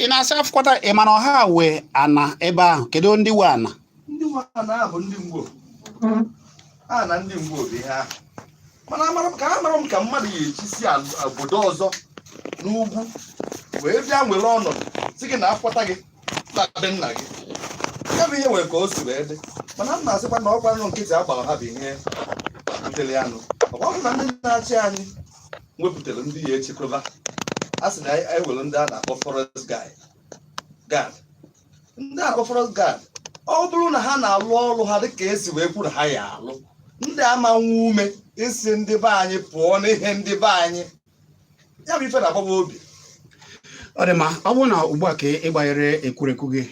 Ị na-asị afụkwata, ị ma na ọha wee ana ebe ahụ? Kedu ndị nwe ana? Ndị nwe ana bụ ndị Ngwo. A na ndị Ngwo bụ ihe ahụ, mana amara m ka amara m ka mmadụ ya eji si obodo ọzọ n'ugwu wee bịa nwere ọnọdụ si gị na afụkwata gị na be nna gị. Ya bụ ihe nwere ka o si wee dị, mana m na-asịkwa na ọkwa nụ nkịtị agbara ha bụ ihe butere ya nụ. Ọkwa bụ na ndị na-achị anyị wepụtara ndị ya echekwaba. A sị na anyị were ndị a na-akpọ forest guard, ndị a na-akpọ forest guard, ọ bụrụ na ha na-alụ ọrụ ha dịka esi wee kwu na ha ya alụ, ndị ama nwa ume isi ndị be anyị pụọ n'ihe ndị be anyị. Ya bụ ife na-agbawa obi. Ọ dị mma. Ọ bụrụ na ugbu a ka ị gbanyere ekwurekwu gị,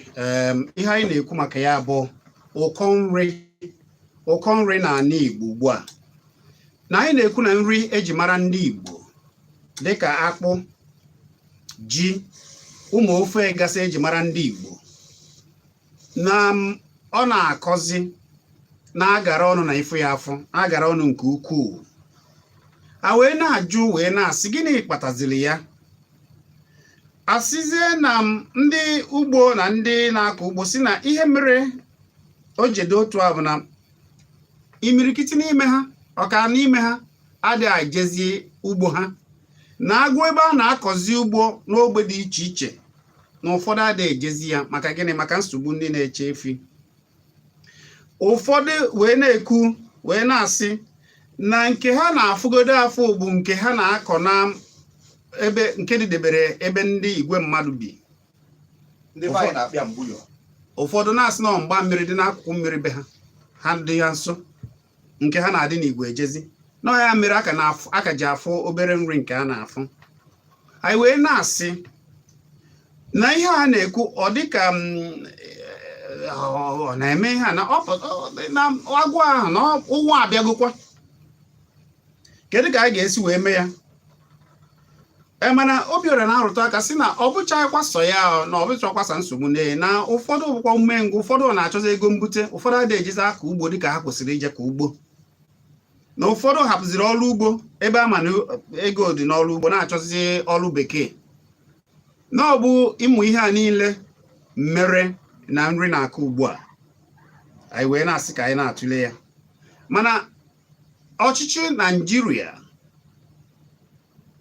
ihe anyị na-ekwu maka ya bụ ụkọ nri, ụkọ nri n'ala Igbo ugbu a. Na anyị na-ekwu na nri eji mara ndị Igbo dịka akpụ, ji, ụmụ ofe gasị eji mara ndị Igbo, na ọ na-akọzi na-agara ọnụ na ịfụ ya afụ na-agara ọnụ nke ukwuu. A wee na-ajụ, wee na-asị, gịnị kpataziri ya? Asịzie na ndị ugbo na ndị na-akọ ugbo si na ihe mere o jedo otu a bụ na imirikiti n'ime ha, ọka n'ime ha, adịghị ejezi ugbo ha na-agụ ebe a na-akọzi ugbo n'ogbe dị iche iche, na ụfọdụ adịghị ejezi ya. Maka gịnị? Maka nsogbu ndị na-eche efi. Ụfọdụ wee na-ekwu, wee na-asị na nke ha na-afụgodo afụ bụ nke ha na-akọ na ebe nke dịdebere ebe ndị igwe mmadụ bi. Ndị be anyị na-akpịa mgbuyọ. Ụfọdụ na-asị na mgba mmiri dị n'akụkụ mmiri be ha, ha dị ya nso, nke ha na-adị n'igwe ejezi na ya mere aka aka ji afụ obere nri nke a na-afụ. Anyị wee na-asị na ihe a na-ekwu, ọ dị ka ọ na-eme ihe a na agwọ ahụ na ụnwụ abịagokwa. Kedu ka anyị ga-esi wee mee ya? E mana Obiora na-arụtụ aka sị na ọ bụchaghịkwa sọ ya, na ọ bụchakwasa nsogbu na ụfọdụ bụkwa umengwụ, ụfọdụ na-achọzi ego mbute, ụfọdụ adịghị ejizi aka ugbo dịka ha kwesịrị ije ka ugbo, na ụfọdụ hapụziri ọrụ ugbo ebe a ma na ego dị n'ọrụ ugbo, na-achọzi ọrụ bekee, na ọ bụ ịmụ ihe a niile mere na nri na-akọ ugbu a. Anyị wee na-asị ka anyị na-atụle ya, mana ọchịchị Naijiria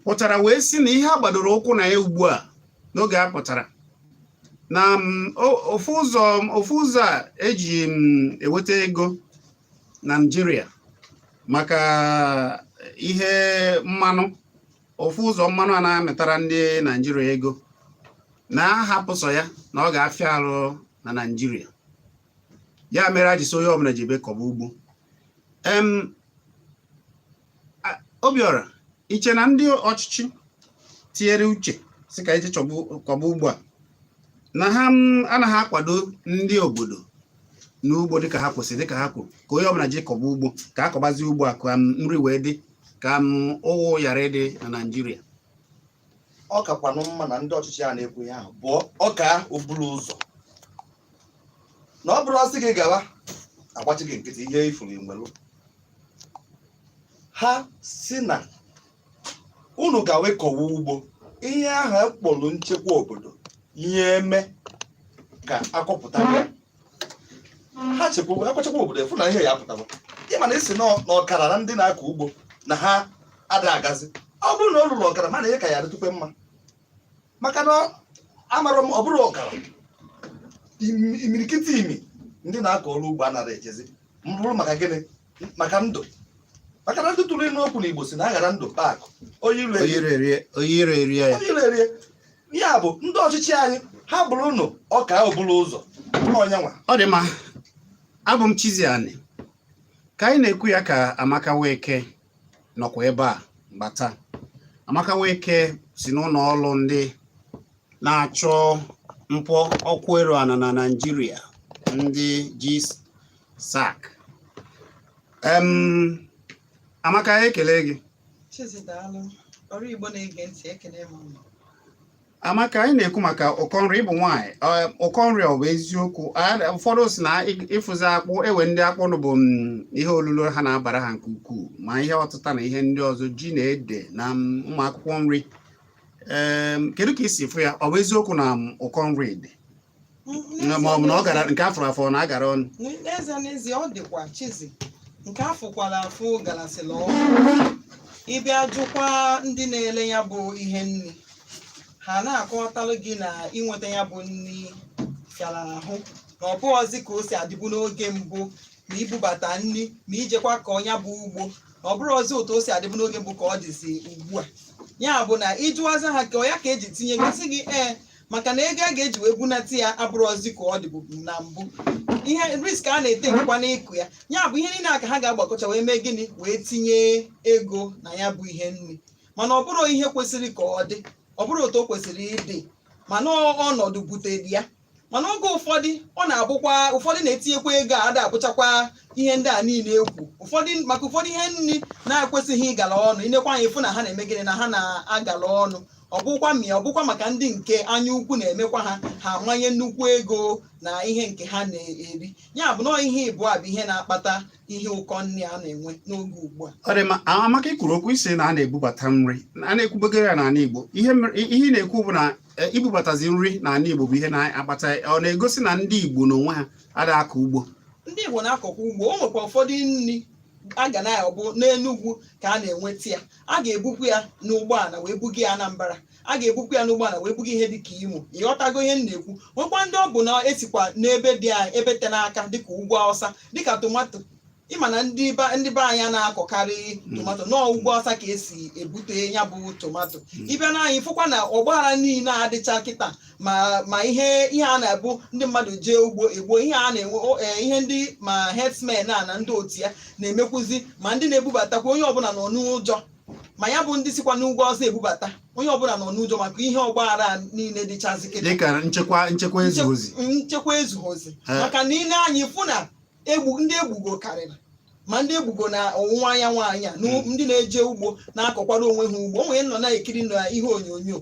pụtara wee sị na ihe a gbadoro ụkwụ na ya ugbu a n'oge a pụtara na ofu ụzọ a eji eweta ego na Naijiria maka ihe mmanụ, ofu ụzọ mmanụ a na-amịtara ndị Naijiria ego, na-ahapụ sọ ya na ọ ga-afịa arụ na Naijiria. Ya mere a ji sị onye ọbụla ji ebe kọba ugbo. Obiora, iche na ndị ọchịchị tinyere uche si ka eje kọba ugbo a, na ha anaghị akwado ndị obodo n'ugbo dịka ha kwesịrị, dịka ha kwuru ka onye ọbụla ji kọba ugbo, ka a kọbazie ugbo a ka nri wee dị, ka ụnwụ ghara ịdị na Naịjirịa? Ọ kakwanụ mma na ndị ọchịchị a na-ekwu ihe ahụ bụ ọka oburu ụzọ, na ọ bụrụ ọsị gị gawa agbachi gị nkịtị. Ihe ifuru nwelu ha si na unu gawe kọwa ugbo, ihe ahụ ekpọrọ nchekwa obodo, ihe eme ka akọpụta ya, ha chekwa akwachakwa obodo, efu na ihe ya apụtaba. Ịma na isi n'ọkara na ndị na-akọ ugbo na ha ada agazi. Ọ bụrụ na o ruru ọkara, mana ihe ka ya adịtụkwe mma, maka na amara m ọ bụrụ ọkara, imirikiti imi ndị na-akọ ọrụ ugbo anaghị ejezi mbụrụ. Maka gịnị? Maka ndụ, maka na ndị tụrụ ịnụ okwu n'Igbo si na aghara ndụ kpaa akụ, onye iro onye erie, onye iro erie ya. Onye iro erie ya. Bụ ndị ọchịchị anyị, ha bụrụ nụ ọka oburu ụzọ ọnyanwa. Ọ dị mma. Abụ m Chiziani. Ka anyị na-ekwu ya ka Amaka Weke nọkwa ebe a gbata. Amaka Weke si n'ụlọ ọrụ ndị na-achọ mpụ ọkwụ eru ana na Naịjirịa, ndị GSAC. Amaka, ekele gị. Chizi, daalụ. Ọrụ Igbo na-ege ntị, ekele m unu. Amaka, anyị na-ekwu maka ụkọ nri. Ịbụ nwaanyị, ụkọ nri, ọ bụ eziokwu? Ụfọdụ si na ịfụzi akpụ ewe ndị akpụ nụ bụ ihe olulo ha na-abara ha nke ukwuu, ma ihe ọtụta na ihe ndị ọzọ, ji na ede na ụmụ akwụkwọ nri. Kedu ka i si fụ ya? Ọ bụ eziokwu na ụkọ nri dị, ma ọ bụ na ọ gara nke afọrọ afọ na agara ọnụ? N'ezie, n'ezie, ọ dịkwa chizi nke afụkwala afụ galasịla ọnụ. Ịbịa jụkwa ndị na-ele ya bụ ihe nri, ha na-akọwatalụ gị na inweta ya bụ nri fịara ahụ, na ọ bụghọzi ka o si adịbu n'oge mbụ, ma ibubata nri, ma ijekwa kọọ ya bụ ugbo, na ọ bụrụzi otu o si adịbu n'oge mbụ ka ọ dịzi ugbu a. Ya bụ na ịjụwazi ha ka ọ ya ka eji tinye gasị gị, ee, maka na ego a ga-eji wee bunata ya abụrụzi ka ọ dịbu na mbụ, ihe risk a na-ete nkwa n'ịkụ ya. Ya bụ ihe niile a ka ha ga-agbakọcha wee mee gịnị? Wee tinye ego na ya bụ ihe nri. Mana ọ bụrụ ihe kwesịrị ka ọ dị, ọ bụrụ otu o kwesịrị ịdị, mana ọnọdụ butere ya. Mana oge ụfọdụ ọ na-abụkwa ụfọdụ na-etinyekwa ego a ada abụchakwa ihe ndị a niile ekwu ụfọdụ, maka ụfọdụ ihe nri na-ekwesịghị ịgala ọnụ, inekwa anya ịfụ na ha na-eme gịnị? Na ha na-agala ọnụ. Ọ bụkwa mịa, ọ bụkwa maka ndị nke anya ukwu na-emekwa ha, ha amanye nnukwu ego na ihe nke ha na-eri. Ya bụ nọọ ihe ịbụọ a bụ ihe na-akpata ihe ụkọ nri a na-enwe n'oge ugbu a. Ọ dị mma. Amaka, ikwuru okwu isi na a na-ebubata nri, a na-ekwubegoro ya n'ala Igbo. Ihe ị na-ekwu bụ na ibubatazi nri n'ala Igbo bụ ihe na-akpata. Ọ na-egosi na ndị Igbo n'onwe ha adịghị akọ ugbo? Ndị Igbo na-akọkwa ugbo. O nwekwa ụfọdụ nri a ga na-ọbụ n'Enugwu ka a na-enweta ya, a ga-ebukwu ya n'ụgbọala wee buga ya Anambra, a ga-ebukwu ya n'ụgbọala wee buga ihe dịka Imo. Ịghọtago ihe m na-ekwu? Nwekwa ndị ọ bụ na esikwa n'ebe dị anyị, ebe te n'aka, dịka ugwu Awụsa, dịka tomato. Ịma na ndị be anyị na-akọkarị tomato nọọ ugwu Awụsa ka esi ebute ya bụ tomato. Ịbịa n'anya, ịfụkwa na ọgbaghara niile adịcha kịta, ma ihe a na-abụ ndị mmadụ jee ugbo egbo ihe a na-enwe ihe ndị ma herdsmen a na ndị otu ya na-emekwuzi, ma ndị na-ebubatakwa, onye ọbụla nọ n'ụjọ, ma ya bụ ndị sikwa n'ugwu ọzọ ebubata, onye ọbụla nọ n'ụjọ maka ihe ọgbaghara a niile dịchazi kịta. Dịka nchekwa ezughị. Nchekwa ezughị, maka na ile anyị fụ na egbu ndị egbugo karịrị, ma ndị egbugo na ọwụwa anyanwụ anyị a, ndị na-eje ugbo na-akọkwara onwe ha ugbo. O nwere nọ na-ekiri na ihe onyonyo,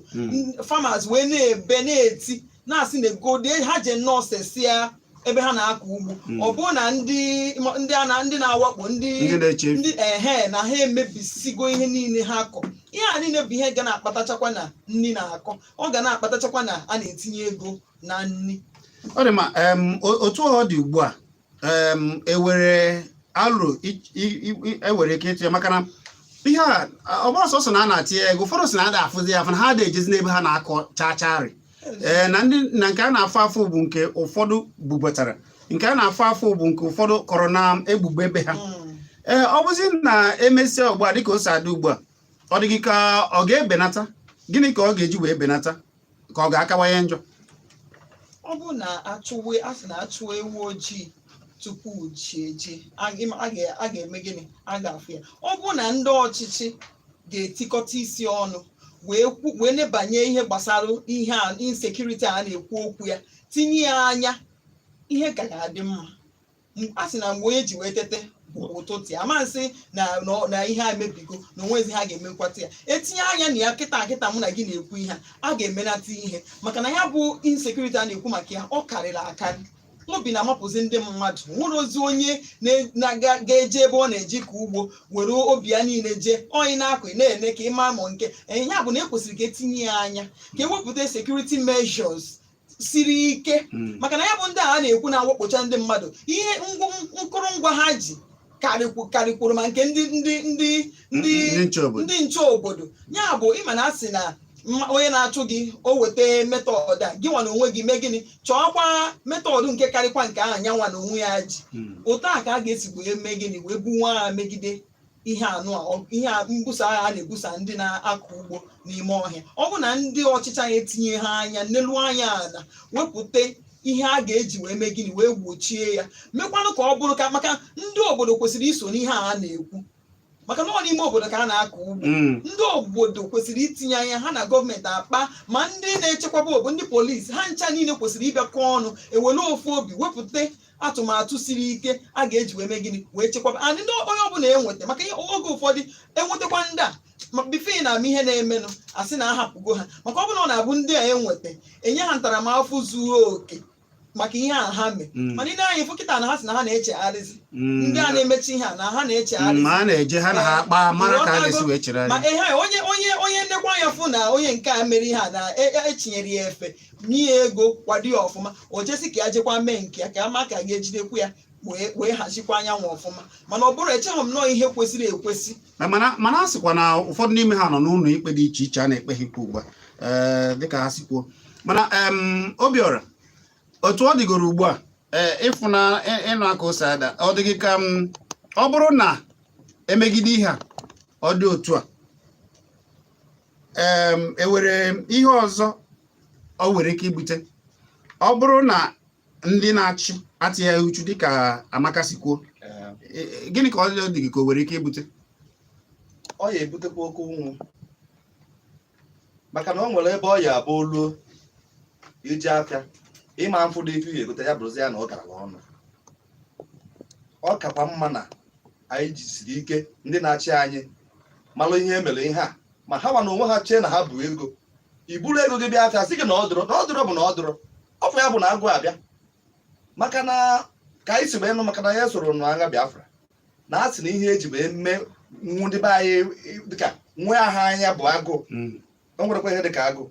farmers wee na-ebe, na-eti, na-asị na egode ha je nnọọ sesia ebe ha na-akọ ugbo. Ọ bụrụ na ndị a na ndị na-awakpo ndị ndị na-eche ndị ehe na ha emebisigo ihe niile ha kọ. Ihe a niile bụ ihe ga na-akpatachakwa na nri na-akọ, ọ ga na-akpatachakwa na a na-etinye ego na nri. Ọ dị mma. Otu ọ dị ugbu a, ewere alụ ewere ike ịtụ ya, maka na ihe a, ọ bụrụ sọsọ na a na-atinye ego, ụfọdụ sị na a na-afụzi ya afụ, na ha ada ejezi n'ebe ha na-akọ chacharị. Ee, na ndị na nke a na-afụ afụ bụ nke ụfọdụ bubatara, nke a na-afụ afụ bụ nke ụfọdụ kọrọ na egbugbe ebe ha. Ee, ọ bụzi na emesịa ugbu a, dịka o si adị ugbu a, ọ dị gị ka ọ ga-ebenata? Gịnị ka ọ ga-eji wee benata, ka ọ ga-akawanye njọ? Ọ bụ na achụwe, a sị na achụwa ewu ojii tupu chi eji, a ga-eme gịnị? A ga-afụ ya. Ọ bụ na ndị ọchịchị ga-etikọta isi ọnụ wee nebanye ihe gbasara ihe a, insecurity a na-ekwu okwu ya, tinye ya anya, ihe ka ga-adị mma. A sị na mgbe onye ji wee tete bụ ụtụtụ ya, ama nsị na ihe a emebigo na onwezi ha ga-emekwata ya. Etinye anya na ya kịta kịta mụ na gị na-ekwu ihe a, a ga-emenata ihe, maka na ya bụ insecurity a na-ekwu maka ya, ọ karịrị akarị. Obi na-amapụzi ndị mmadụ. Nwere ozi onye ga-eje ebe ọ na-eji ka ugbo were obi ya niile jee onye na-akụ, ị na-ene ka ị maa ma nke ya bụ na ekwesịrị ka etinye ya anya, ka ewepụta security measures siri ike, maka na ya bụ ndị a na-ekwu na-awakpocha ndị mmadụ, ihe nkụrụngwa ha ji karịkwuru ma nke ndị ndị nche obodo. Ndị nche obodo. Ya bụ, ịma na a sị na onye na-achụ gị, o weta method a, gị nwa na onwe gị mee gịnị? Chọọkwa method nke karịkwa nke ahụ ya nwa na onwe ya ji. Otu a ka a ga-esi wee mee gịnị? Wee buwe agha megide ihe anụ a, ihe a, mbuso agha a na-ebusa ndị na-akọ ugbo n'ime ọhịa. Ọ bụ na ndị ọchịchị anyị etinye ha anya n'elu anya ala, wepụta ihe a ga-eji wee mee gịnị? Wee gbochie ya, mekwanụ ka ọ bụrụ ka maka ndị obodo kwesịrị iso n'ihe a na-ekwu, maka na ọ n'ime obodo ka a na-akọ ugbo. Ndị obodo kwesịrị itinye anya ha na gọọmenti akpa, ma ndị na-echekwaba obodo, ndị polisi, ha ncha niile kwesịrị ịbịakọ ọnụ, ewere ofu obi wepụta atụmatụ siri ike a ga-eji wee mee gịnị? Wee chekwaba and ndị onye ọbụla enweta, maka ihe oge ụfọdụ enwetakwa ndị a, ma before ị na-ama ihe na-emenụ, asị na ahapụgo ha. Maka ọ bụrụ na ọ na-abụ ndị a enweta, enye ha ntaramahụhụ zuru oke. Maka ihe a ha mee, mana ị na-anya ịfụ kịta na ha sị na ha na-echegharịzi, ndị a na-emechi ihe a na ha na-echegharịzi. Ma a na-eje ha na ha kpaa mara ka a ga-esi wee chere Ma anya. ihe onye nnekwa anya fụ na onye nke a mere ihe a na etinyere ya efe, nye ya ego, kwado ya ọfụma, o jesi ka ya jekwa mee nke ya ka ama ka a ga-ejidekwu ya wee hazikwa anyanwụ ọfụma. Mana ọ bụrụ echeghị m nọọ ihe kwesịrị ekwesị. Mana a sịkwa na ụfọdụ n'ime ha nọ n'ụlọ ikpe dị iche iche a na-ekpe ha ikpe ugbu a, ee, dịka ha si kwuo. Mana Obiora, otu ọ dịgoro ugbu a, ee, ịfụ na ịnụ aka ose ada, ọ dịghị ka m ọ bụrụ na emegide ihe a ọ dị otu a, ewere ihe ọzọ ọ nwere ike ibute ọ bụrụ na ndị na-achị atịghị uchu dịka Amaka si kwuo? Gịnị ka ọ dị gị ka o nwere ike ibute? Ọ ya ebutekwa oke ụnwụ, maka na o nwere ebe ọ ya abụ oluo iji afịa ịma mfụdụ ife ya egote ya bụrụzi ya na ọ gara ọnụ. Ọ kakwa mma na anyị jisiri ike, ndị na-achị anyị malụ ihe emere ihe a, ma ha nwa na onwe ha chee na ha bụ ego. Iburu ego gị bịa afịa, sị gị na ọ dụrụ, na ọ dụrụ bụ na ọ dụrụ ọfụ ya bụ na agụụ abịa, maka na ka anyị si wee nụ, maka na ya soro n'agha Biafra, na a sị na ihe eji wee mee nwu ndị be anyị dịka nwee aha anya bụ agụụ. O nwerekwa ihe dịka agụụ.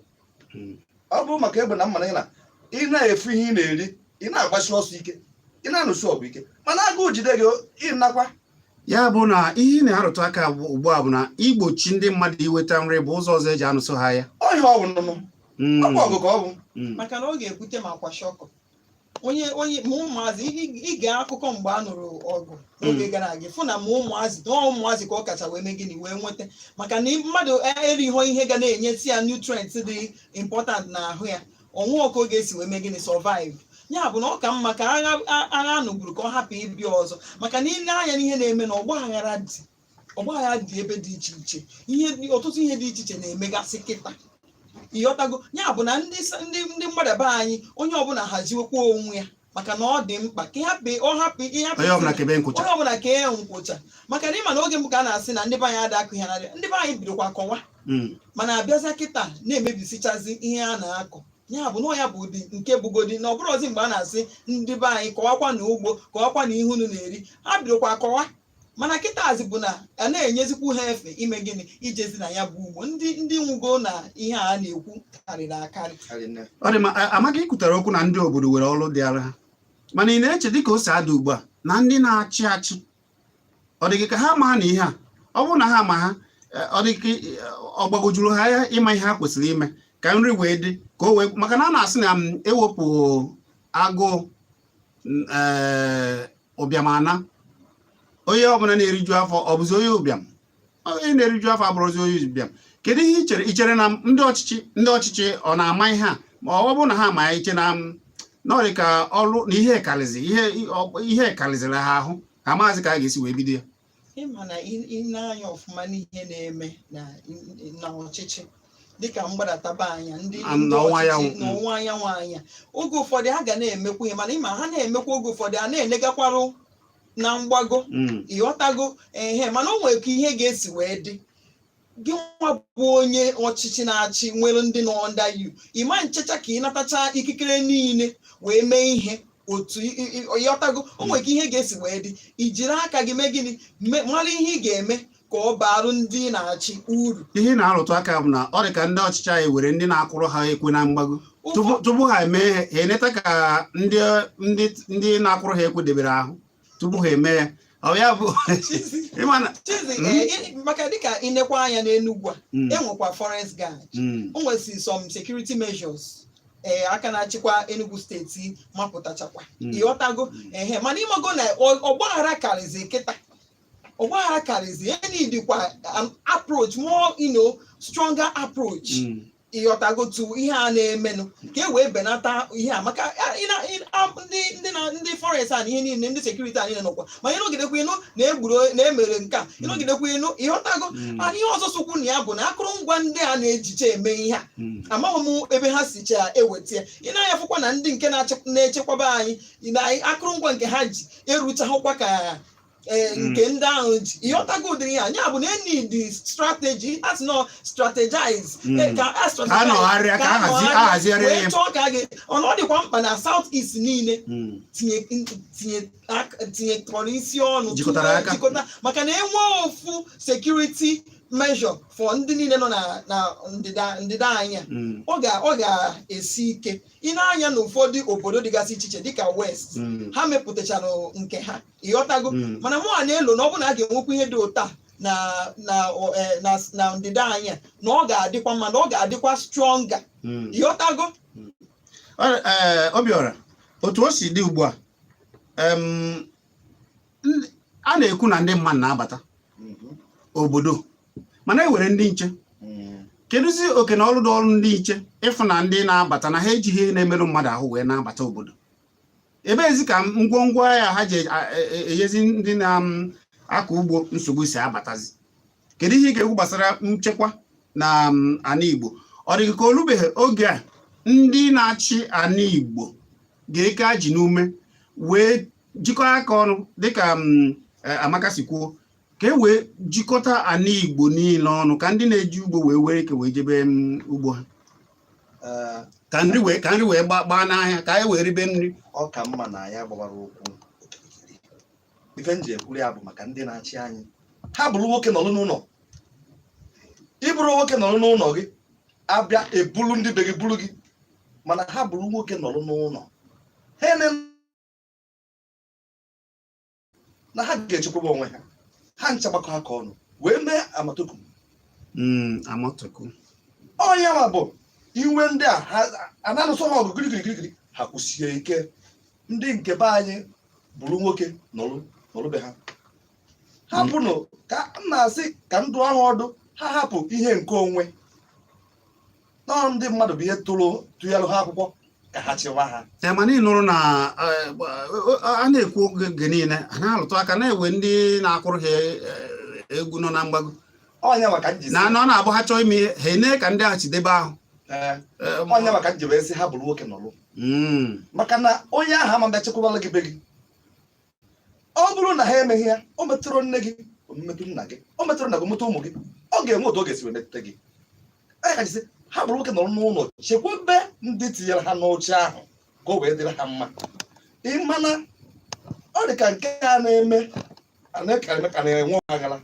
Ọ bụrụ maka egbe na mma na ị na ị na-efu ihe ị na-eri, ị na-agbasi ọsọ ike, ị na-anụsi ọgụ ike, mana agụụ jide gị, ịnakwa. Ya bụ na ihe ị na-arụtụ aka ugbu a bụ na igbochi ndị mmadụ iweta nri bụ ụzọ ọzọ eji anụso ha ya. Ọhịa ọ bụ nnụnụ. Ọ bụ ọgụ ka ọ bụ. Maka na ọ ga-ebute ma kwashiorkor, onye ma ụmụazị ige akụkọ mgbe a nụrụ ọgụ n'oge gara aga, fụ na ma ụmụazị na ọ ụmụazị ka ọ kacha wee mee gịnị, wee nweta, maka na mmadụ erighọ ihe ga na-enyesi ya nutrients dị important n'ahụ ya, onwe ọka ọ ga-esi wee mee gịnị, survive. Ya bụ na ọ ka mma ka agha anụgburu ka ọ hapụ ịbịa ọzọ, maka na ile anya n'ihe na-eme na ọgba aghara dị, ọgba aghara dị ebe dị iche iche, ọtụtụ ihe dị iche iche na-emegasị kịta, ịghọtago? Ya bụ na ndị mmadụ be anyị, onye ọbụla haziwekwa onwe ya, maka na ọ dị mkpa ka ịhapụ ọ hapụ ịhapụ. Onye ọbụla kebe nkwụcha. Onye ọbụla kee nkwụcha, maka na ịma na oge mbụ ka a na-asị na ndị be anyị ada akụ ihe na ndị be anyị bidokwa kọwa, mana abịazịa kịta na-emebisichazi ihe a na-akọ. Ya bụ na ọ ya bụ ụdị nke bugodi na ọ bụrụzi mgbe a na-asị ndị be anyị kọwakwa na ugbo, kọwakwa na ihe unu na-eri, ha bidokwa kọwa, mana kịtazi bụ na a na-enyezikwu ha efe ime gịnị, ijezi na ya bụ ugbo. Ndị nwugo na ihe a na-ekwu karịrị akarị. Ọ dị ma Amaka ikwutere okwu na ndị obodo were ọrụ dị ara ha, mana ị na-eche dịka o si ada ugbu a na ndị na-achị achị, ọ dị gị ka ha maa na ihe a, ọ bụrụ na ha ma ha, ọ dị ka ọ gbagojuru ha ya ịma ihe ha kwesịrị ime ka nri wee dị ka o wee, maka na a na-asị na m ewepụ agụụ, ụbịam ana onye ọbụla na-eriju afọ, ọ bụzi onye ụbịam? Onye na-eriju afọ abụrụzi onye ụbịam. Kedu ihe i chere na ndị ọchịchị ọ na-ama ihe a, ma ọ bụrụ na ha ama ya, iche na ọ dị ka ọrụ na ihe karịzi ihe karịzịrị ha ahụ ha maazị ka a ga-esi wee bido ya? Ịma na ị na-anya ọfụma n'ihe na-eme na ọchịchị dịka mgbadataba anya ndị ndị n'ọwụwa ọchịchị anyanwụ. N'ọwụwa anyanwụ anya, oge ụfọdụ ha ga na-emekwa ihe, mana ịma ha na-emekwa, oge ụfọdụ a na-elegakwarụ na mgbago. Ịghọtago? Ehe, mana o nwere ka ihe ga-esi wee dị gị nwa bụ onye ọchịchị na-achị nwere ndị nọ under you, ịma nchecha ka ị natacha ikikere niile wee mee ihe otu ịghọtago? O nwere ka ihe ga-esi wee dị, i jiri aka gị mee gịnị, mara ihe ị ga-eme ka ọ barụ ndị ị na-achị uru. Ihe ị na-arụtụ aka bụ na ọ dị ka ndị ọchịchị anyị were ndị na-akwụrụ ha ekwe na mgbago tupu ha eme ihe, ha eneta ka ndị na-akwụrụ ha ekwe debere ahụ tupu ha eme ya. Ọ ya bụ ịma na Chizi, maka dịka ịnekwa anya n'Enugwu a, enwekwa forest guard, o nwesi some security measures aka na-achịkwa Enugu Steeti mapụtachakwa. Ịghọtago? Ehe, mana ịmago na ọgbaghara karịzi kịta, ọgbaghara karịzi, enidikwa an approach more, stronger approach. Ịghọtago? Tu ihe a na-emenụ ka e wee benata ihe a, maka ndị na ndị forest a na ihe niile, ndị security a niile nọkwa, ma ịnọgidekwa ịnụ na egburu na emere nke a, ịnọgidekwa ịnụ. Ịghọtago? Mana ihe ọzọ sokwu na ya bụ na akụrụngwa ndị a na-ejicha eme ihe a, amaghị m ebe ha sicha eweta ya. Ị na-anya fụkwa na ndị nke na-echekwaba anyị na akụrụngwa nke ha ji eruchaghịkwa ka Ee, nke ndị ahụ ji ịghọtago ụdịrị ya, ya bụ na enid strategy, asị nọ strategize. Ka a Ka a nọgharịa, ka ahazigharịa wee ya. Chọọ ka a ga ọna ọ dịkwa mkpa na South East niile tinye tinye tinyekọrọ isi ọnụ. Jikọtara aka. Jikọta, maka na enwe ofu security measure for ndị niile nọ na ndịda anyị a, ọ ga-esi ike. Ị na-anya n'ụfọdụ obodo dịgasị iche iche dịka West, ha mepụtachara nke ha, ịghọtago? Mana mụ a na-elo na ọ bụ na a ga-enwekwa ihe dị ụta na ndịda anyị a, na ọ ga-adịkwa mma, na ọ ga-adịkwa stronger. Ịghọtago? Ee, Obiora, otu o si dị ugbu a, a na-ekwu na ndị mmadụ na-abata obodo, mana e were ndị nche. Kedụzi oke na ọrụ dị ọrụ ndị nche ịfụ na ndị na-abata na ha ejighị ihe na-emerụ mmadụ ahụ wee na-abata obodo? Ebeezi ka ngwongwo agha ha ji enyezi ndị na-akọ ugbo nsogbu si abatazi? Kedu ihe ị ga-ekwu gbasara nchekwa na ana Igbo? Ọ dịghị ka olubeghị oge a ndị na-achị ana Igbo ga-eke ajị n'ume wee jikọọ aka ọnụ, dịka Amaka si kwuo, ka e wee jikọta ana Igbo niile ọnụ, ka ndị na-eji ugbo wee were ike wee jebe ugbo ha, ka nri wee gbaa n'ahịa, ka anyị wee ribe nri? Ọ ka mma na ya gbawara ụkwụ okirikiri. Ife m ji ekwuru ya bụ maka ndị na-achị anyị. Ha bụrụ nwoke nọrọ n'ụlọ, ịbụrụ nwoke nọrọ n'ụlọ gị, abịa ebulu ndị be gị buru gị. Mana ha bụrụ nwoke nọrọ n'ụlọ ha, ene na ha ga-echekwaba onwe ha. Ha ncha gbakọ aka ọnụ wee mee Amotekun. Amotekun. Onye ma bụ iwe ndị a ha ana-alụso ha ọgụ girigirigirigiri, ha kwụsie ike. Ndị nke be anyị bụrụ nwoke nọrụ nọrụ be ha, hapụnụ ka m na-asị ka ndụ ahụ ọdụ ha, hapụ ihe nke onwe nọọ. Ndị mmadụ bụ ihe tụrụ tụnyelụ ha akwụkwọ ka ha chịwa ha. Ee, mana ị nụrụ na a na-ekwu oge niile, a na-alụtụ aka na-ewe ndị na-akwụrụ ha egwu nọ na mgbago. Ọnya maka m ji sị na ọ na-abụ ha chọọ ime ihe, ha ene ka ndị ahụ chidebe ahụ. Ee, ọnya maka m ji wee sị ha bụrụ nwoke nọrụ, maka na onye ahụ ama mbịa chekwabala gị be gị. Ọ bụrụ na ha emeghị ya, o metụrụ nne gị, o metụrụ nna gị, o metụrụ nna gị, o metụ ụmụ gị, ọ ga-enwe otu ọ ga-esi wee metụta gị. Anyị ka ji sị ha bụrụ nwoke nọrọ n'ụlọ, chekwebe ndị tinyere ha n'oche ahụ, ka o wee dịrị ha mma. Ịmana ọ dị ka nke a na-eme a na-eme ka na-enwe aghara.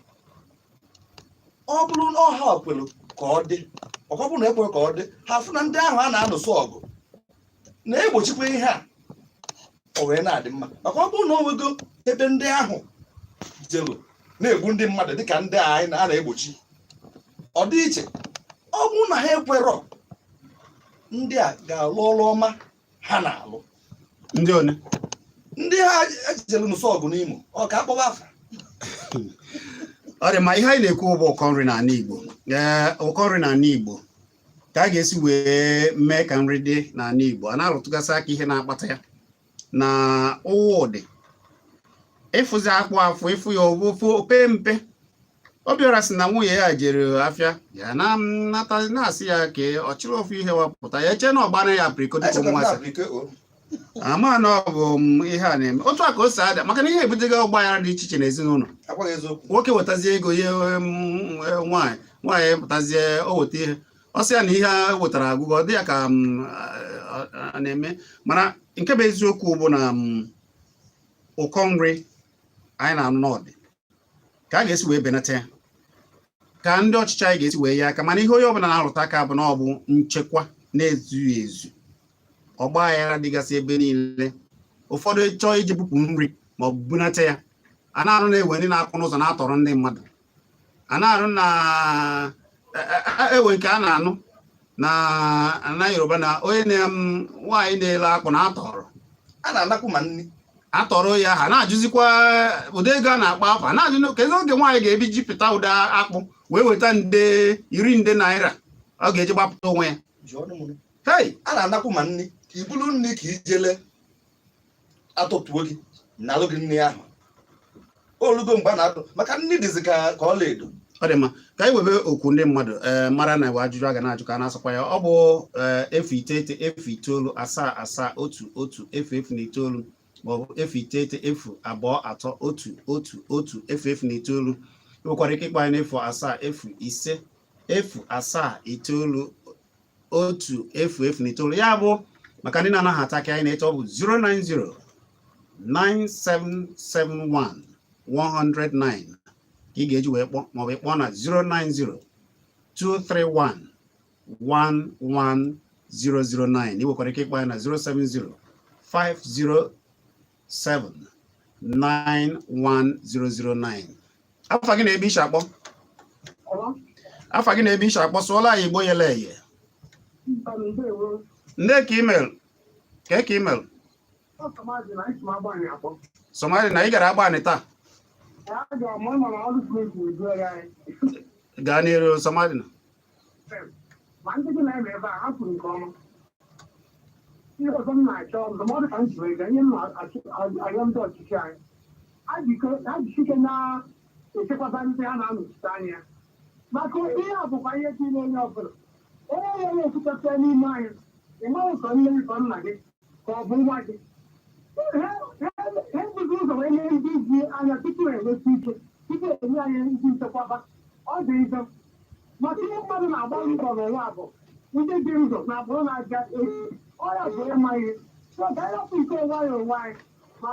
Ọ bụrụ na ọha kwere ka ọ dị, ọ bụrụ na ekwere ka ọ dị, ha fụ na ndị ahụ a na-anụso ọgụ na-egbochikwa ihe a, o wee na-adị mma. Maka ọ bụrụ na o nwego ebe ndị ahụ jelu na-egbu ndị mmadụ dịka ndị a anyị a na-egbochi, ọ dị iche. Ọ bụrụ na ha ekwerọ, ndị a ga-alụ ọrụ ọma ha na-alụ. Ndị one? Ndị ha ejelu nụsọ ọgụ n'Imo, ọ ka akpọwa afa. Ọ dị ma. Ihe anyị na-ekwu bụ ụkọ nri n'ala Igbo. Ee, ụkọ nri n'ala Igbo, ka a ga-esi wee mee ka nri dị n'ala Igbo. A na-arụtụgasị aka ihe na-akpata ya na ụwa ụdị ịfụzi akpụ afụ ịfụ ya ofu ope mpe. Obiọra sị na nwunye ya jere afịa ya na nata, na-asị ya ka ọ chịrị ofu ihe wepụta ya, eche na ọgbara ya apriko dịka Echekwa m na ụmụasị apriko o. Ama na ọ bụ ihe a na-eme otu a ka o si ada, maka na ihe ebutego ọgba aghara dị iche iche n'ezinụlọ. Agwaghị eziokwu. Nwoke wetazie ego ihe, nwaanyị pụtazie, o weta ihe, ọ sị ya na ihe a wetara agụgụ, ọ dị ya ka a na-eme. Mana nke bụ eziokwu bụ na ụkọ nri anyị na-anụ n'ọdị ka a ga-esi wee benata ya, ka ndị ọchịchị anyị ga-esi wee ye aka. Mana ihe onye ọbụla na-arụta aka bụ na ọ bụ nchekwa na-ezughị ezu, ọgba aghara dịgasị ebe niile. Ụfọdụ chọọ iji bupụ nri ma ọ bụ bunata ya, a na-arụ na-ewe ndị na-akwụ n'ụzọ na-atọrọ ndị mmadụ. A na-arụ na ewe nke a na-anụ na na Yoruba na onye na nwaanyị na-ele akpụ na atọrọ. A na-anakwu ma nri. Atọrọ ya, ha na-ajụzikwa ụdị ego a na-akpọ afọ, a na-ajụ kedu oge nwaanyị ga-ebi jipụta ụdị akpụ wee weta nde iri nde naira ọ ga-eji gbapụta onwe ya. Jụọ ọnụ m. Hei! A na-anakwu ma nri. Ka ibulu nri ka ijele atọtuo gị, nalụ gị nri ahụ. Olugo mgbe a na-atụ maka nri dịzi ka ọla edo. Ọ dị mma. Ka anyị webe okwu ndị mmadụ ee mara na ewe ajụjụ a ga na-ajụ ka a na-asakwa ya. Ọ bụ ee 097 097 7 1 1 0 0 9. Maọbụ 0 9 0 2 3 1 1 1 0 0 9. Ị nwekwara ike ịkpọ anyị n'efu 7 0 5 0 7 9 1 0 0 9. Ya bụ, maka ndị na-anaghị ata aka anyị na-eche, ọ bụ 090 9771 109 ka ị ga-eji wee kpọọ, maọbụ ịkpọọ na 090 231 11009. Ị nwekwara ike ịkpọ ya na 070 507 91009. Afa gị na ebe ishi akpọ? Afa gị na ebe ishi akpọ? Sụọla anyị Igbo yele eye. Ndị ka email ka ka email Somali na ị gara Agbani taa. Gaa n'iru, Somali na. Ma ndị gị na-eme ebe a, ha kwuru nke ọma. Ihe ọzọ m na-achọ ndụmọdụ ka m ji wee gaa, ihe m na-arịọ ndị ọchịchị anyị, ha jisike na-echekwaba ndị ha na-anọchite anya, maka ihe a bụkwa ihe dị n'onye ọbụla, onye ya na-ekwuchapụta n'ime anyị. Ị maghị ka nne gị, ka nna gị, ka ọ bụ nwa gị. Ha ebughị ụzọ wee nye ndị ji anya tupu ha enweta ike, tupu enye anyị ndị nchekwaba. Ọ dị njọ, maka ihe mmadụ na-agba mbọ n'ụwa bụ ndị dị ndụ na agbụrụ na-abịa echi. Ọya bụ ịma ihe. So ka anyị rapụ ike onwe anyị, onwe anyị, ma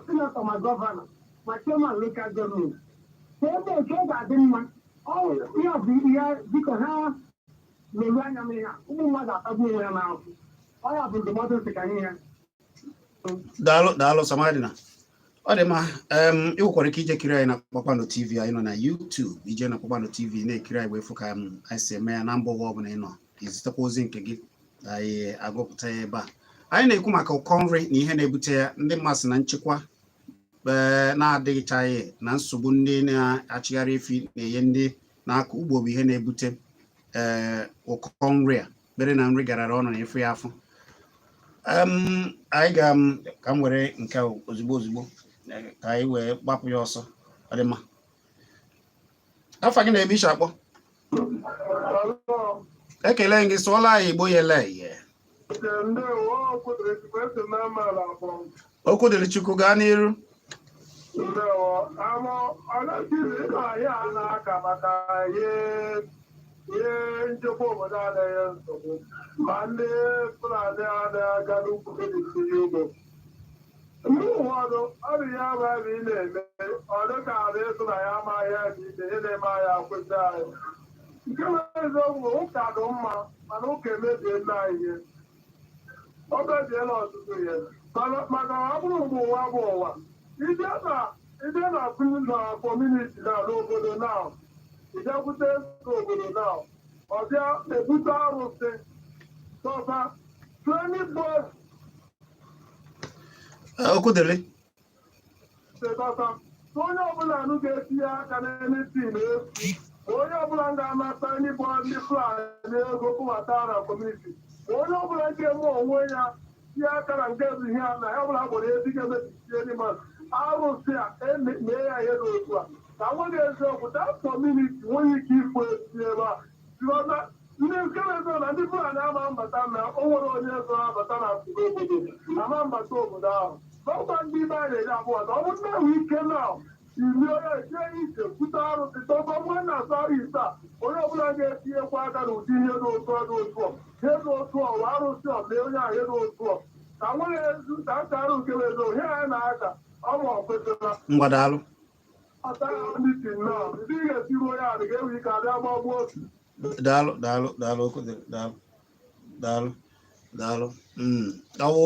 senator, ma governor, ma chairman local government, ka ebe otu ọ ga-adị mma. Ọ ya bụ ihe, biko, ha leru anya n'ihe a. Ụmụ mmadụ atagbu onwe ya n'ahụ. Ọ ya bụ ndụmọdụ ntị ka anyị ya. Daalụ, daalụ, Samadina. Ọ dị mma. Ị nwekwara ike ije kiri anyị na Kpakpando TV. Anyị nọ na YouTube. Ije na Kpakpando TV na-ekiri anyị wee fụ ka anyị si eme ya na mba ụwa ọbụla ị nọ. Izitekwa ozi nke gị, anyị agụpụta ya ebe a. Anyị na-ekwu maka ụkọ nri na ihe na-ebute ya. Ndị mmasị na nchekwa ee na-adịchaghị na nsogbu ndị na-achịgharị efi na-enye ndị na-akọ ugbo bụ ihe na-ebute ee ụkọ nri a, mere na nri garara ọnụ na efu ya afụ. Anyị ga ka m were nke a ozugbo ozugbo, ka anyị wee gbapụ ya ọsọ. Ọ dị mma. Afa gị na ebe ishi akpọ? Ekele gị. Sụọla anyị Igbo yele eye. Ndewo, Kwudiri esi na amaala akpọ. Okwu dịrị Chukwu, gaa n'iru. Ndewo, amụ ọlọchiri ịnọ ahịa a na-aka maka ihe nchekwa obodo anaghị nsogbu, ma ndị Fulani anaghị aga n'ugwu etinye ugbo. Mgbe ụfọdụ, ọ bụ ya bụ ebe ị na-eme ọ dị ka ala ịsụ na ya amaghị ya dị ime ihe na-eme anyị akwụsị anyị. Nke bụ eziokwu bụ ụka dị mma, mana ụka emebiela anyị ihe. O mebiela ọtụtụ ihe, maka ọ bụrụ mgbe ụwa bụ ụwa, ije na community na n'obodo na ịbịakwute obodo na ọ bịa ebute arụsị tọba training board. Okwu dịrị. Dọta onye ọbụla nụ ga-etinye aka n'anything efu, ma onye ọbụla ga-anata ndị ndị Fulani ego kpụbata na community, ma onye ọbụla ga-eme onwe ya tinye aka na nke bụ ihe a na ya ọbụla gwara ezi ga-emebisie ndị mmadụ arụsị a mee ya ihe n'otu a ka nweghị eziokwu, that community nweghị ike ikwu esi ebe a. Because ndị nke na-ezo na ndị Fulani ama mbata na o nwere onye zo abata na obodo ama mbata obodo ahụ. N'ọkwa ndị ibe anyị na-eji abụọ na ọ bụrụ na enwe ike na iri onye eje ije kwute arụsị tọkọ nwa na-asụ arụ ise a, onye ọbụla ga-etinyekwa aka n'ụdị ihe n'otu ọ n'otu ọ ihe n'otu ọ wa arụsị ọ mee onye ahụ ihe n'otu ọ ka nwere ezi ka nka arụ nke bụ ezi ihe anyị na-aka ọ ma ọ kwesịrị. Ngwa, daalụ. Ata meeting na ndị ga-esiru onye ahụ ga-enwe ike abịa gbagbuo. Daalụ, daalụ, daalụ. Okwu dịrị. Daalụ, daalụ, daalụ. Ọwụ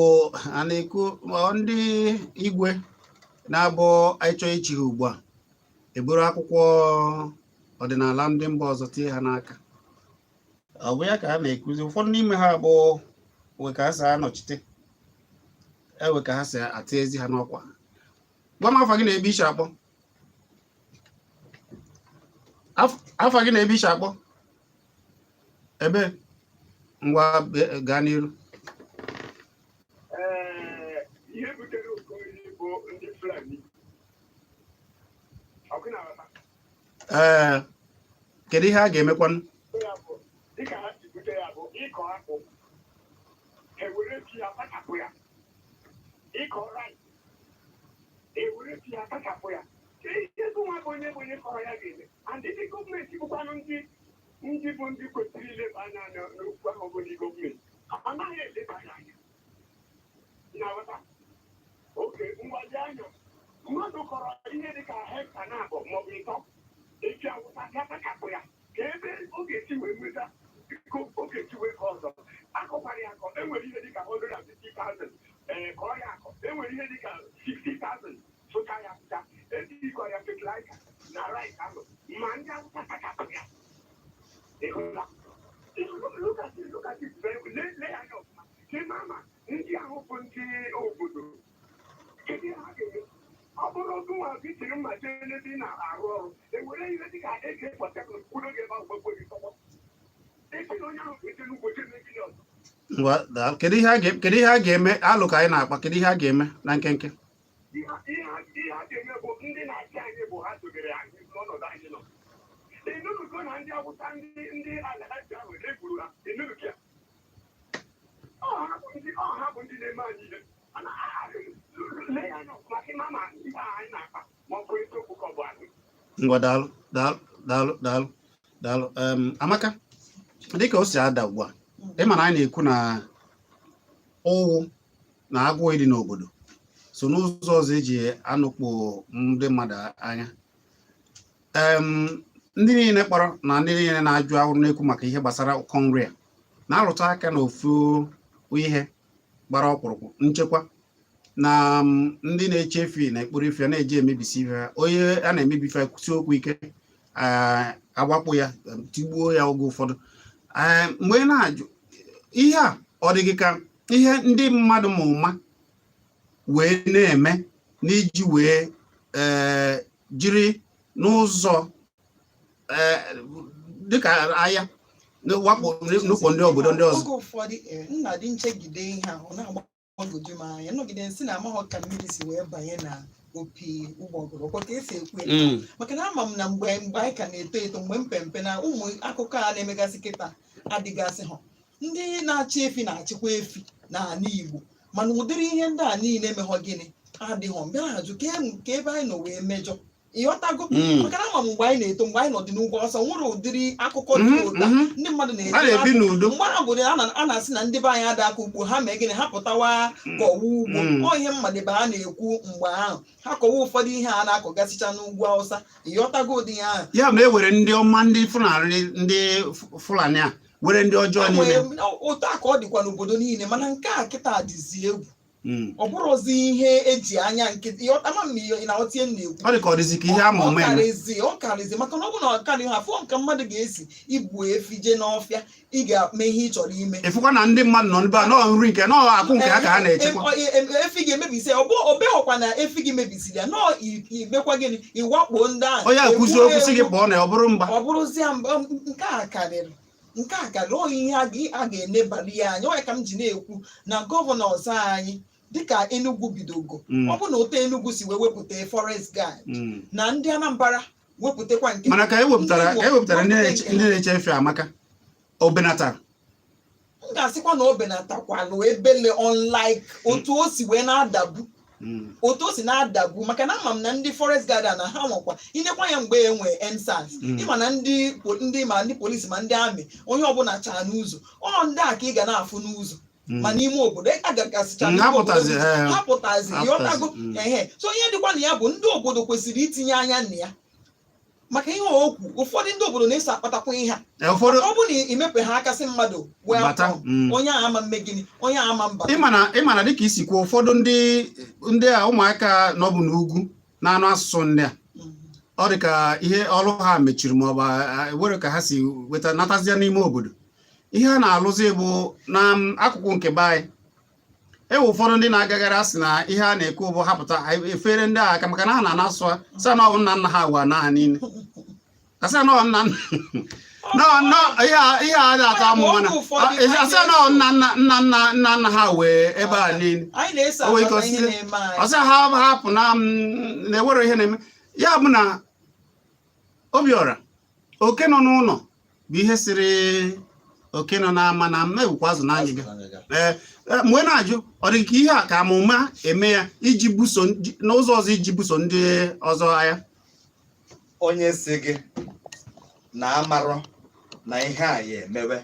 a na-ekwu ọ ndị igwe na-abụ anyị chọọ ichi ha ugbu a, eburu akwụkwọ ọdịnala ndị mba ọzọ tie ha n'aka. Ọ bụ ya ka a na-ekuzi. Ụfọdụ n'ime ha bụ we ka ha si anọchite ewe ka ha si ata ezi ha n'ọkwa. Gwa m afa gị na ebe ishi akpọ. Afa gị na ebe ishi akpọ ebe? Ngwa, gaa n'iru. Ee, ihe butere ụkọ nri bụ ndị Fulani. Ọkụ na-aghọta. Ee, kedu ihe a ga-emekwanụ? Ya bụ, dịka ha si bute ya bụ ịkọ akpụ, ha ewere ji ya kpachapụ ya, ịkọ rice. Ewere ya kachapụ ya. Ihe nwa bụ onye kọrọ ya ga-eme, and ndị gọọmenti bụkwanụ ndị bụ ndị kwesịrị ileba anya n'okwu ahụ, bụ ndị gọọmenti anaghị eleba ya anya na-aghọta oke mgbaji anya. Mmadụ kọrọ ihe dịka hekta na-abụ maọbụ 3, eji awụsa bịa kachapụ ya, ka ebe ọ ga-esi wee nweta ego ọ ga-esi wee ka ọzọ akọkwara ya akọ. Enwere ihe dịka 150,000, ee, kọọ ya akọ. Enwere ihe dịka 60,000, sụcha ya asụcha, ejikọ ya fertilizer na rice ahụ, ma ndị Awụsa kachapụ ya. Ịhụla? Look at it, look at it very well. Lee anya ọfụma ka ị mara ma ndị ahụ bụ ndị obodo, kedu ihe ha ga-eme? Ọ bụrụ oge nwa gị jiri mma jee n'ebe ị na-arụ ọrụ, ewere ihe dịka AK-47 kwudo gị ebe ahụ, gbagbo gị tọgbọ, esi na onye ahụ ga-eje n'ugbo jee mee gịnị ọzọ? Ngwa, daalụ. Kedu ihe a ga-eme? Alụ ka anyị na-akpa. Kedu ihe a ga-eme na nkenke? Ihe a ga-eme bụ, ndị na-achị anyị bụ ha dobere anyị n'ọnọdụ anyị nọ. Enunugo na ndị Awụsa, ndị Alhaji ahụ egburu ha, enunugo ya. Ọ ha bụ ndị na-eme anyị ihe. Lee ya anya ọfụma ka ịma ma ihe a anyị na-akpa ma ọ bụ eziokwu ka ọ bụ asị. Ngwa, daalụ, daalụ, daalụ, daalụ, daalụ. Amaka, dịka o si ada ugbu a, ị ma na anyị na-ekwu na ụwụ na agụụ ịdị n'obodo so n'ụzọ ọzọ eji anụkpụ ndị mmadụ anya. Ndị niile kpọrọ na ndị niile na-ajụ ahụ na-ekwu maka ihe gbasara ụkọ nri a na-arụta aka na ofu ihe gbara ọkpụrụkpụ: nchekwa na ndị na-eche efi na ekpuru ife na-eji emebisi ife ha. Onye a na-emebi ife kwụsị okwu ike, agbapụ ya, tigbuo ya. Oge ụfọdụ, mgbe ị na-ajụ ihe a, ọ dị gị ka ihe ndị mmadụ ma ụma wee na-eme n'iji wee jiri n'ụzọ dịka ahịa wakpo nnukwu ndị obodo ndị ọzọ? Oge ụfọdụ, nna dị nchegide ihe a, ọ na-agbagwoju m anya. Nọgide nsị na amaghọ ka mmiri si wee banye na opi ụgbọgụrụ, ọkwa ka esi ekwu ya? Maka na ama m na mgbe anyị ka na-eto eto, mgbe mpempe, na ụmụ akụkọ a na-emegasị kịta adịgasị ha. Ndị na-achị efi na-achịkwa efi n'ala Igbo, mana ụdịrị ihe ndị a niile emeghọ gịnị adịghọ. Mgbe na-ajụ ka ebe anyị nọ wee mejọ, ịghọtago? Maka na ama m mgbe anyị na-eto, mgbe anyị nọdị n'ugwu ọsọ, nwere ụdịrị akụkọ dị ụta ndị mmadụ A na-ebi na-eji n'udo. Mgbe ahụ bụ a na-asị na ndị be anyị ada aka ugbo, ha mee gịnị, ha pụtawa kọwa ugbo. Ọ ihe mmadebe a na-ekwu mgbe ahụ, ha kọwa ụfọdụ ihe a na-akọgasịcha n'ugwu Awụsa, ịghọtago ụdị ihe ahụ? Ya ma e were ndị ọma, ndị Fulani, ndị Fulani a were ndị ọjọọ niile. Otu a ka ọ dịkwa n'obodo niile, mana nke a kịta dịzi egwu. Ọ bụrụzi ihe eji anya nkịtị ịghọta. Ama m ị na-aghọta ihe m na-ekwu? Ọ dị ka ọ dịzi ka ihe ama Ọ ụma eme. karịzi, ọ karịzi, maka na ọ bụ na ọ karị ha fụọ nke mmadụ ga-esi ibu efi jee n'ọfịa, ị ga-eme ihe ị chọrọ ime. Ịfụkwa na ndị mmadụ nọ n'ebe a nọọ nri nke nọọ akụ nke ha ka ha na-echekwa. Efi gị emebisi ya, ọ bụ obeghọkwa na efi gị mebisiri ya nọọ, imekwa gịnị, ịwakpo ndị ahụ. Onye akụzi egbuo okwu sị gị egbu. pụọ na ọ bụrụ mba. Ọ bụrụzie mba, nke a karịrị, nke a karịrị. Ọ ihe a ga-enebali ya anya. Ọ ya ka m ji na-ekwu na governors anyị dịka Enugu bidogo, ọ bụ na otu Enugu si wee wepụta forest guard na ndị Anambra wepụtakwa nke Mana ka e wepụtara ndị ka e wepụtara ndị Igbo na-eche wepụta nke ndị na-eche efe, Amaka, o benatara? M ga-asịkwa na o benatakwalụ ebele, unlike otu o si wee na-adabu, otu o si na-adabu, maka na ama m na ndị forest guard a na ha nwekwa inekwa ya mgbe e nwee EndSARS. Ịma na ndị ma ndị polisi ma ndị army, onye ọbụla chaa n'ụzọ, ọ ndị a ka ị ga na-afụ n'ụzọ ma n'ime obodo agagasịcha Ha n'ime obodo pụtazi, ha pụtazi. Ha Ịghọtago? pụtazi. Ehe, so ihe dịkwa na ya bụ ndị obodo kwesịrị itinye anya na ya, maka ihe okwu ụfọdụ ndị obodo na-eso akpatakwa ihe a. Ụfọdụ Ọ bụ na imepe ha akasị mmadụ bata. Welcome, onye a ama mme gịnị, onye a ama mba. Ịma na dịka isi kwuo, ụfọdụ ndị a ụmụaka nọbụ n'ugwu na-anụ asụsụ ndị a, ọ dị ka ihe ọrụ ha mechiri ma ọ bụ were ka ha si weta natazie n'ime obodo. Ihe a na-alụzi bụ na akụkụ nke be anyị, ewe ụfọdụ ndị na-agagharị asị na ihe a na-ekwu bụ hapụta efere ndị a aka, maka na ha na-ana asụ ha sị na ọ bụ nna nna ha gwa na ha niile asị na ọ nna nna no ihe a na-atọ amụ, mana asị na ọ nna nna nna nna nna nna ha wee ebe a niile. Anyị na-eso O nwere ike akpata ihe na-eme anyị. Ọsị ha hapụ na na-ewere ihe na-eme ya bụ na Obiọra oke nọ n'ụlọ bụ ihe siri Oke nọ n'ama na ama ewukwa azụ na ngịga. Ee, mgbe na-ajụ, ọ dị ka ihe a ka amụma eme ya iji buso n'ụzọ ọzọ, iji buso ndị ọzọ agha? Onye si gị na amarọ na ihe a ya emewe,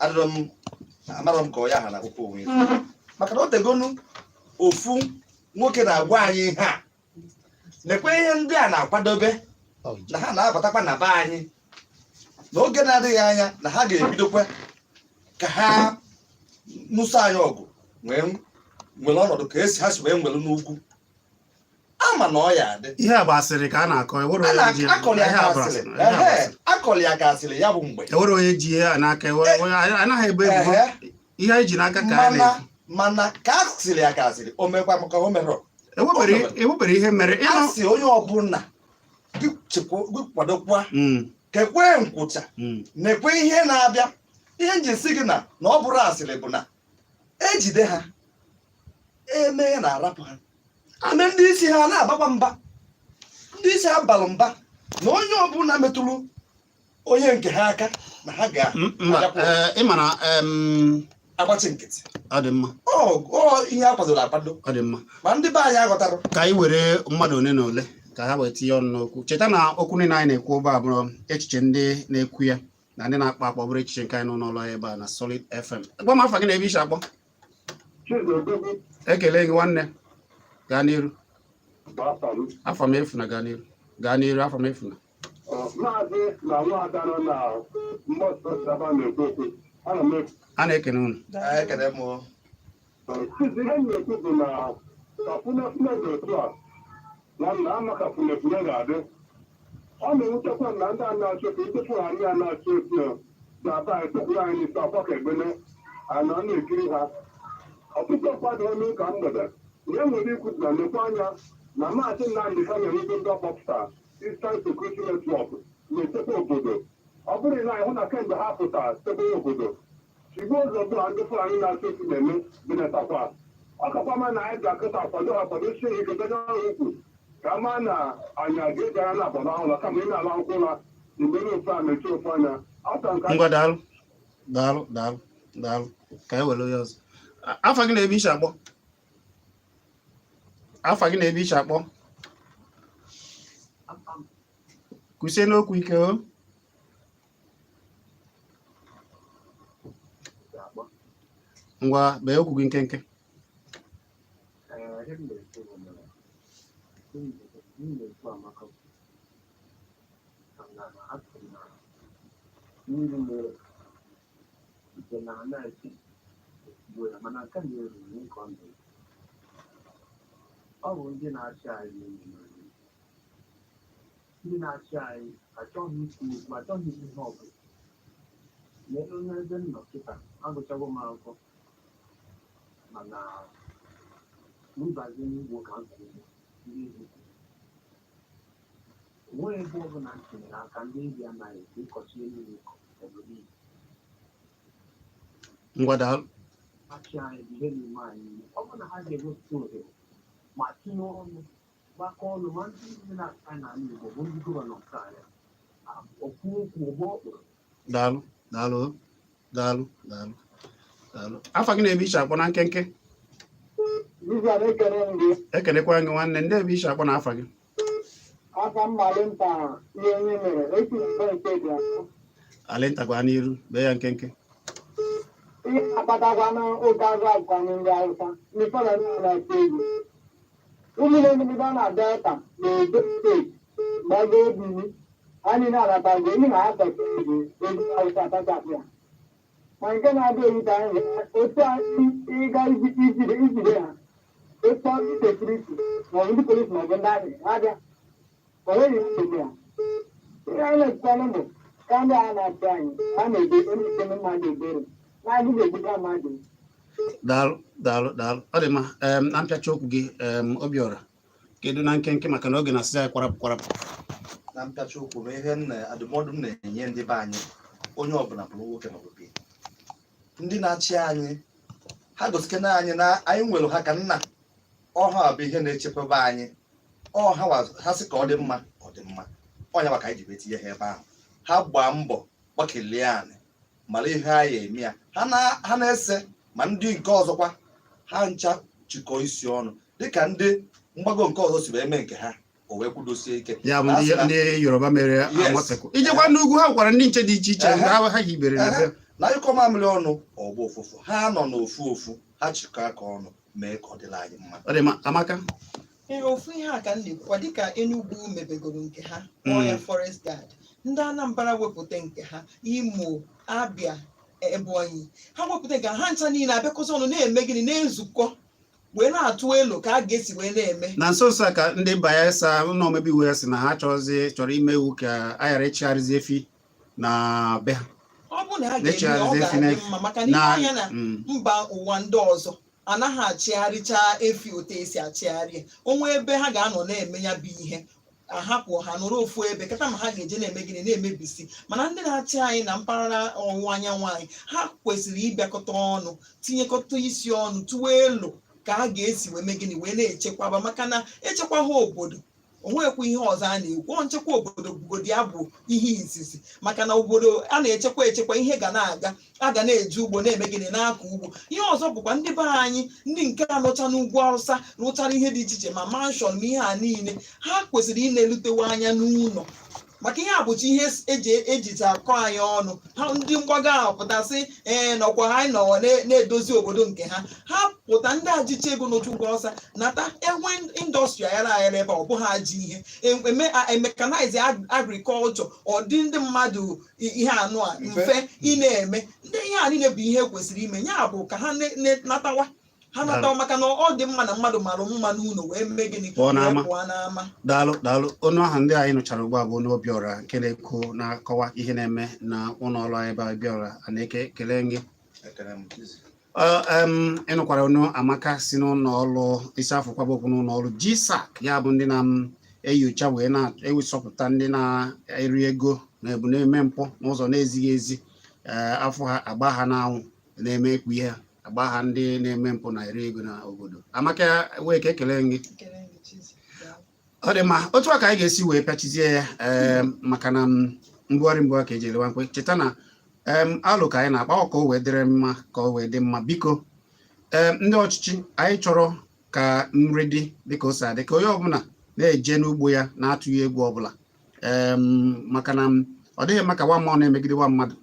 adịrọ m amarọ m ka ọ ya ha na akwụkwọ onwe ya, maka na o tegonu ofu nwoke na-agwa anyị ihe a, lekwe ihe ndị a na-akwadobe na ha na-abatakwa na be anyị n'oge na-adịghị anya, na ha ga-ebidokwa ka ha nụso anyị ọgụ, wee nwere ọnọdụ ka esi ha si wee nwere n'ugwu. Ama na ọ ya adị. Ihe a bụ asịrị ka a na-akọ, ewere A onye ji ya. na-akọli Ihe ya a ka bụ asịrị. asịrị, ihe a bụ Ehe, asịrị. akọli ya ka asịrị ya bụ mgbe Ewere onye ji ihe a n'aka, anaghị ebo ebubo. Ihe anyị ji n'aka ka a Mana na-ekwu. Mana ka asịrị ya ka asịrị, o mekwa maka o merọ. Ewebere ihe mere A ịnụ. sị onye ọbụla gị chekwa, gị kwadokwa, kekwe nkwụcha, nekwe ihe na-abịa. Ihe nji si gị na na ọ bụrụ asịrị bụ na ejide ha eme ya na-arapụ ha ame, ndị isi ha na-agbakwa mba, ndị isi ha balụ mba na onye ọbụla metụrụ onye nke ha aka na ha Mba, ga-abịakwa. Ị ma na agbachi nkịtị. Ọ dị mma. Ọ ihe a kwadoro akwado. Ọ dị mma. Ma ndị be anyị aghọtara. Ka anyị were mmadụ one na ole ka ha wee tinye ọnụ n'okwu. Cheta na okwu niile anyị na-ekwu ebe a bụrụ echiche ndị na-ekwu ya na ndị na-akpọ akpọ, bụrụ echiche nke anyị nọ n'ụlọ ebe a na Solid FM. Gwa m afa gị na ebe isi akpọ. Ekele gị, nwanne, gaa n'iru. Afa m efuna, gaa n'iru, gaa n'iru, afa m efuna. Maazị na nwaada nọ na mgbasa ebe a na-ekwu okwu, ana m A na-ekene unu. Anyị ekene m o. Chizi, ihe m na-ekwu bụ na ka funefune dị otu a na nna ama ka funefune ga-adị. Ọ na-ewutekwa m na ndị a na-achụ ka ndị Fulani a na-achụ otu a na-aba anyị tụkwuru anyị n'isi akwa ka egbene anọ na-ekiri ha. Ọtụtụ kwado n'ụka mgbede, ihe nwere ikwu na nekwa anya na Maazị Nnamdị Kanu enwego ndị ọkpọpụta Eastern Security Network na-echekwa obodo. Ọ bụrụ na anyị hụ na kemgbe ha pụtara chekwa obodo, chigbuo ụzọ ọbụla ndị Fulani na-achụ otu na-eme benatakwa. Ọ kakwa ma na anyị ga-akụta akwado ha, kwadosie ike donye ọrụ ukwu ka a maa na anyị a ga-eji anya na-agbado ụla kama ị na-ala nkwụ ụla mgbe ofe a mechie ofe anya ata nke. Ngwa, daalụ, daalụ, daalụ, daalụ. Ka anyị were onye ọzọ. Afa gị na ebe isi akpọ, afa gị na ebe isi akpọ. Kwụsie n'okwu ike o. Ngwa, bee okwu gị nkenke. Ee, ihe m na-ekwu bụ na m na-ekwu amaka na asị na mmiri mere nke na anaghị gbuo ya, mana nke na-eru nke ọ na ọ bụ ndị na-achị anyị na-eme anyị. Ndị na-achị anyị achọghị ikwu okwu, achọghị ihe ọbụla. N'elu n'ebe m nọ kịta, agụchago m akwụkwọ, mana mbazi n'ugbo ka m kwuru ndị Igbo onweghị ebe ọbụla m tinyere aka. Ndị India anaghị ekwe ịkọchi elu ịkọ obodo Igbo. Ngwa, daalụ. Achị anyị bụ ihe na-eme anyị ihe. Ọ bụrụ na ha ga-ewepụta ohere ma tinye ọnụ, gbakọ ọnụ, ma ndị niile na-achị anyị n'ala Igbo bụ ndị gọvanọ nke anyị okwu okwu ọgbọ ọkpụrụ. Daalụ, daalụ, daalụ, daalụ, daalụ. Afa gị na ebe isi akpọ na nkenke. Vivian, ekele m gị. Ekelekwa gị, nwanne. Ndị ebe isi akpọ na afa gị? Aka mmalị nta ihe onye mere esi mgbe nke dị afọ. Alịnta, gwa n'iru, bee ya nkenke. Ihe na-akpatakwanụ oke agụ akwụkwanụ ndị Hausa, ndị Fulani na-achị egwu ụmụnne ndị bido na Delta na Edo Steeti gbago Ebini, ha niile alatago ndị na ha kọcha ego ego Hausa atachapụ ya. Ma nke na-adị ewute anyị, otu anyị ịga ijide ha, ịkpọ ndị security maọbụ ndị polisi maọbụ ndị army, ha bịa, o nweghị nsogbu ya. Ihe anyị na-ekwukwanụ bụ ka ndị a na-achị anyị ha na-ebe onye ike mmadụ ebere na-adịghị egbukwa mmadụ. Daalụ, daalụ, daalụ. Ọ dị mma. Na mpịachi okwu gị, Obiọra, kedu na nkenke, maka na oge na-asịzi anyị kwarapụ kwarapụ. Na mpịachi okwu m, ihe m na adụmọdụ m na-enye ndị be anyị, onye ọbụla bụrụ nwoke maọbụ bi ndị na-achị anyị, ha gosikena anyị na anyị nwere ha ka nna ọha bụ ihe na-echekwaba anyị. Ọ ha ha sị ka ọ dị mma, ọ dị mma. Ọnya maka anyị ji wee tinye ha ebe ahụ, ha gbaa mbọ gbakelie anyị. Mara ihe ha ya eme ya, ha na-ese ma ndị nke ọzọkwa, ha ncha chịkọọ isi ọnụ dịka ndị mgbago nke ọzọ si wee mee nke ha, o wee kwudosie ike. Ya bụ Na ndị asị na- ndị Yoruba mere Yes. Amotekun. Ijekwa n'ugwu, ha gwara ndị nche dị iche iche mgbe ha hibere na be. Na ịkọ mamịrị ọnụ ọgba ụfụfụ, ha nọ n'ofu ofu, ha chịkọ aka ọnụ mee ka ọ dịla anyị mma. Ọ dị mma, Amaka. Ee, ofu ihe a ka m na-ekwukwa, dịka Enugu mebegoro nke ha, kpọọ ya forest guard, ndị Anambra wepụta nke ha, Imo, Abia, Ebonyi, ha wepụta nke ha, ha ncha niile abịakọta ọnụ na-eme gịnị? Na-ezukọ wee na-atụ elu ka a ga-esi wee na-eme. Na nso nso a ka ndị Bayelsa, ụlọ omebe iwu ya, sị na ha chọrọ ime iwu ka a ghara ịchịgharịzi efi na be ha. Ọ bụrụ na ha ga-eme ya, ọ Na-echegharịzi efi ga-adị mma, maka na ile na anya na mba ụwa ndị ọzọ, anaghị achịgharịcha efi otu esi achịgharị ya. Onwe ebe ha ga-anọ na-eme ya bụ ihe, ahapụ ha nọrọ ofu ebe kata, ma ha ga-eje na-eme gịnị? Na-emebisi. Mana ndị na-achị anyị na mpaghara ọwụwa anyanwụ anyị, ha kwesịrị ịbịakọta ọnụ, tinyekọta isi ọnụ, tụwa elu ka a ga-esi wee mee gịnị, wee na-echekwaba, maka na echekwa ha obodo, onwekwa ihe ọzọ a na-ekwu. Ọ nchekwa obodo bugodi ya bụ ihe izizi, maka na obodo a na-echekwa echekwa, ihe ga na-aga, a ga na-eji ugbo na-eme gịnị? Na-akọ ugbo. Ihe ọzọ bụkwa ndị be anyị, ndị nke anọcha n'ugwu Awụsa, rụchara ihe dị iche iche, ma mansion ma ihe a niile, ha kwesịrị ị na-elutewe anya n'ụlọ, maka ihe a bụcha ihe eji ejicha akọ anyị ọnụ. Ha ndị mgbago ahụ pụtasị, ee, nọkwa ha nọ na-edozi obodo nke ha. Ha pụta, ndị ajicha ego n'otu ugwu Awụsa nata, enwe industry aghara aghara ebe ọ bụghị ajọ ihe, eme emechanize agriculture, ọ dị ndị mmadụ ihe anụ a mfe ị na-eme. Ndị ihe a niile bụ ihe kwesịrị ime, ya bụ ka ha natawa, ha natawa, maka na ọ dị mma na mmadụ mara mma n'ụlọ wee mee gịnị? Pụọ n'ama. Wee pụọ n'ama. Daalụ, daalụ. Ọnụ ahụ ndị anyị nụchara ugbu a bụ n'Obiọra nke na-ekwu, na-akọwa ihe na-eme na ụlọ ọrụ anyị ebe Obiọra a na-eke kelee gị. Ekele m, Chizzy. Ị nụkwara ọnụ Amaka si n'ụlọ ọrụ isi afọ kwaba okwu n'ụlọ ọrụ GSAC, ya bụ ndị na-enyocha wee na-ewesọpụta ndị na-eri ego na-ebu na-eme mpụ n'ụzọ na-ezighị ezi. Ee, afọ ha agba ha n'anwụ, na-eme ekpu ihe agba ha, ndị na-eme mpụ na-eri ego n'obodo. Amaka wee ka ekele gị. Ekele gị, Chizzy. Daalụ. Ọ dị mma, otu a ka anyị ga-esi wee pịachizie ya, ee, maka na mbugharị mbụ a ka eji elewa mkpe. Cheta na alụ ka anyị na-akpa ọ ka o wee dịrị mma, ka o wee dị mma. Biko, ee, ndị ọchịchị anyị chọrọ ka nri dị dịka o si adị, ka onye ọbụla na-eje n'ugbo ya na-atụghị egwu ọbụla, maka na ọ dịghị mma ka nwa mmụọ na-emegide nwa mmadụ,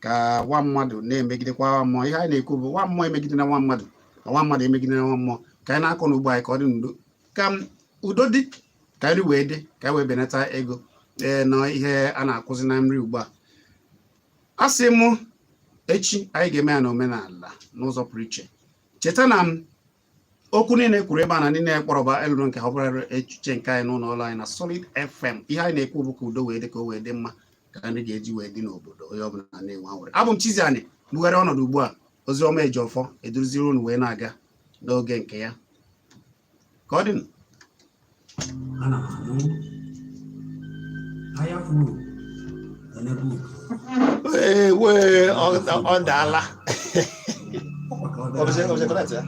ka nwa mmadụ na-emegidekwa nwa mmụọ. Ihe anyị na-ekwu bụ nwa mmụọ emegide na nwa mmadụ, ka nwa mmadụ emegide na nwa mmụọ, ka anyị na-akọ n'ugbo anyị ka ọ dị n'udo, ka udo dị, ka nri wee dị, ka anyị wee benata ego ee na ihe a na-akụzi na nri ugbu a. A sị mụ echi anyị ga-eme ya n'omenala n'ụzọ pụrụ iche. Cheta na m okwu niile kwuru ebe a na ndị na-ekpọrọba eluru nke ha bụrụ echiche nke anyị n'ụlọ ọrụ anyị na Solid FM. Ihe anyị na-ekwu bụ ka udo wee dị, ka o wee dị mma, ka nri ga-eji wee dị n'obodo, onye ọbụla na-enwe aṅụrị. Abụ m Chiziani bugharị ọnọdụ ugbu a. Oziọma Ejiofor eduziri unu wee na-aga n'oge nke ya. Ka ọ dị. Ana m anụ ahịa furu enebe. Ee, wee ọ daala. Ọkwa ka ọ Ọ bụzi bịara. ọ bụzi connect ya.